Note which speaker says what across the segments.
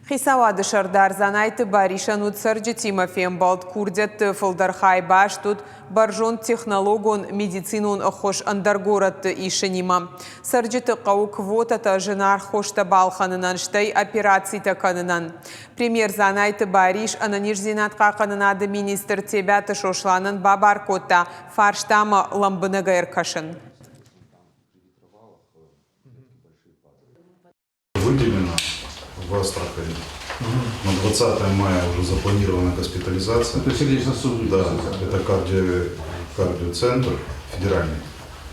Speaker 1: Хицауады сӕрдар Дзанайты Барисӕн уыд цӕрджытимӕ фембӕлд. Курдиӕтты фылдӕр хай баст уыд бӕрзондтехнологон медицинон ӕххуыс ӕндӕр горӕтты исынимӕ. Цӕрджыты хъӕуы квотӕтӕ зынаргъ хостӕ балхӕнынӕн, стӕй операцитӕ кӕнынӕн. Премьер Дзанайты Барис ӕнӕниздзинад хъахъхъӕнынады министр Тебиаты Сосланӕн бабар кодта фарстамӕ лӕмбынӕг ӕркӕсын.
Speaker 2: Выделено в Астрахани. На 20 мая уже запланирована госпитализация.
Speaker 3: Это сердечно-сосудистая.
Speaker 2: Да, это кардиоцентр федеральный.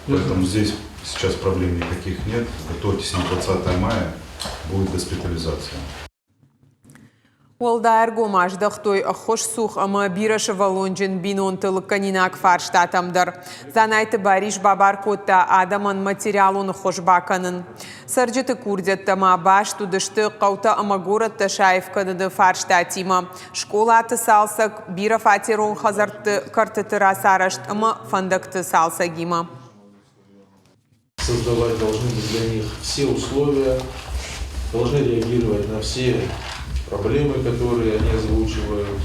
Speaker 2: Поэтому здесь сейчас проблем никаких нет. Готовьтесь, на 20 мая будет госпитализация.
Speaker 1: Уӕлдай ӕргом аздӕхтой ӕххуысцух ӕмӕ бирӕсывӕллонджын бинонты лыггӕнинаг фарстатӕм дӕр. Дзанайты Барис бабар кодта адӕмӕн материалон ӕххуыс бакӕнын. Цӕрджыты курдиӕттӕ ма баст уыдысты хъӕутӕ ӕмӕ горӕттӕ саив кӕныны фарстатимӕ, скъолаты цалцӕг, бирӕфатерон хӕдзӕртты кӕртыты рацарӕзт ӕмӕ фӕндӕгты цалцӕгимӕ.
Speaker 4: Создавать должны для них все условия, должны реагировать на все проблемы, которые они озвучивают,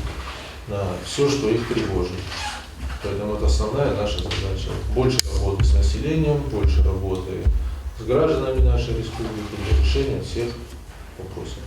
Speaker 4: на все, что их тревожит. Поэтому это основная наша задача. Больше работы с населением, больше работы с гражданами нашей республики для решения всех вопросов.